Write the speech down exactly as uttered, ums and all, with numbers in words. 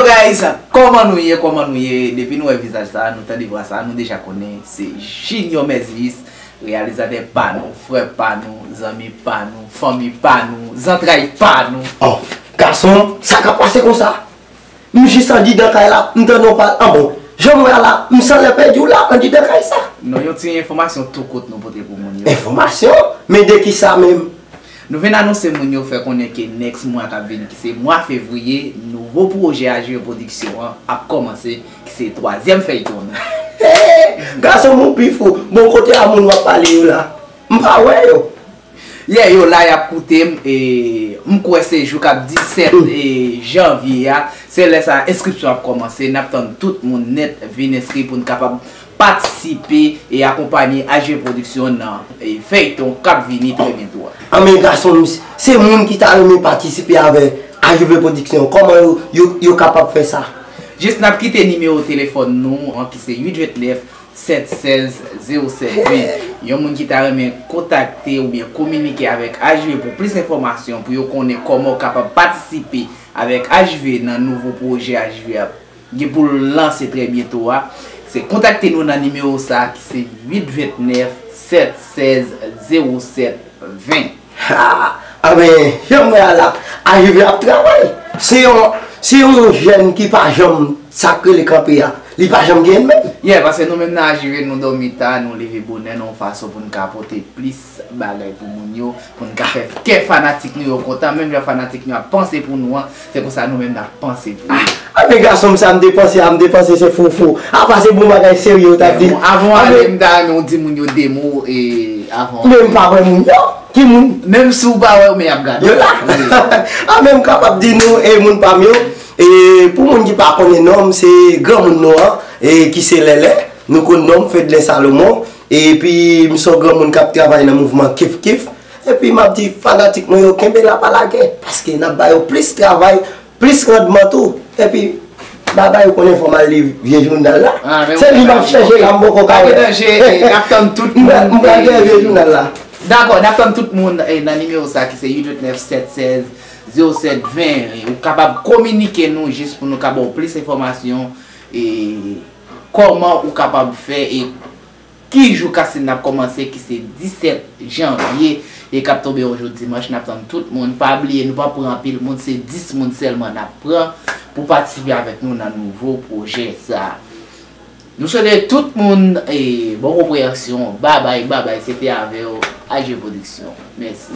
Guys, kòman nou ye? Kòman nou ye? Depi nou wè vizaj sa, nou tande vwa sa, nou deja konnen se Junior Mezis, reyalizatè pa nou, frè pa nou, zanmi pa nou, fanmi pa nou, zantray pa nou. Oh, gason, sa k ap pase konsa? M jis andidan kay la, m tande w pale. An bon, jan m wè a la, m sanlè pèdi w la andidan kay sa. Non, yon ti enfòmasyon tou kout nou pote pou moun yo. Enfòmasyon? Men de kisa menm? Nou vin anonse moun yo, fè konnen ke next mwa k ap vini, ki se mwa fevriye, nouvo pwojè A J V Production an ap kòmanse, ki se twazyèm fèyton an. Hey, gason, moun pi fou. Bon, kote a moun w ap pale yo la? M pa wè yo. Yeah, yo la, y ap koute m, e m kwè se jou k ap disèt, e, janvye a, se lè sa a enskripsyon ap kòmanse. N ap tann tout moun nèt vin enskri pou n kapab patisipe e akonpanye A J V Production nan, e, fèyton k ap vini trè byento a. Anben, gason m, se moun ki ta renmen patisipe avè A J V Production, kòman yo, yo, yo kapab fè sa? Jis n ap kite nimewo telefòn nou an, ki se uit vennèf sèt sèz zewo sèt ven. Yon moun ki ta renmen kontakte oubyen kominike avèk A J V pou plis enfòmasyon, pou yo konnen kòman w kapab patisipe avèk A J V nan nouvo pwojè A J V ap gen pou l lanse trè byento a, se kontakte nou nan nimewo sa a, ki se uit vennèf sèt sèz zewo sèt ven. Ha! Anben, jan m wè a la, A J V ap travay. Se yon, se yon jèn ki pa janm, sa k rele kanpe a, li pa janm genyen l menm. Yeah, paske nou menm nan A J V, nou dòmi ta, nou leve bonè, nan yon fason pou n ka pote plis bagay pou moun yo, pou n ka fè kè fanatik nou yo kontan, menm jan fanatik nou ap panse pou nou an, se konsa nou menm n ap panse pou yo. Anben, gason m, sa m te panse a, m te panse se foufou. Apa se bon bagay serye w t ap di. Bon, avan w ale, m ta renmen w di moun yo de mo, e, avan. Men m pa wè moun yo. Ki moun? Menm si w pa wè yo, men y ap gade w. Yo la. Wi. Anben, m kapab di nou, e, moun pa m yo, e, pou moun ki pa konnen non m, se granmoun nou an, e, ki se Lèlè. Nou konn non m, Fedlen Salomon. Epi, m se yon granmoun k ap travay nan mouvman Kif Kif. Epi, m ap di fanatik mwen yo, kenbe la, pa lage. Paske n ap ba yo plis travay, plis randman tou. Epi, babay, ou konnen, fò m al li vye jounal la. Ah, men se li m ap chèche la, m poko ka wè. Pa gen danje, e, n ap tann tout moun, m pral gen vye jounal la. Dakò, n ap tann tout moun, e, nan nimewo sa ki se uit vennèf sèt sèz zewo sèt ven. E, ou kapab kominike nou jis pou nou ka ba w plis enfòmasyon, e, kòman ou kapab fè, e, ki jou casting nan ap kòmanse, ki se disèt janvye, e k ap tonbe yon jou dimanch. N ap tann tout moun. Pa bliye, nou p ap pran anpil moun, se dis moun sèlman n ap pran pou patisipe avèk nou nan nouvo pwojè sa a. Nou swete tout moun, e, bon konpreyansyon. Babay, babay, se te avè w, A J Production. Mèsi.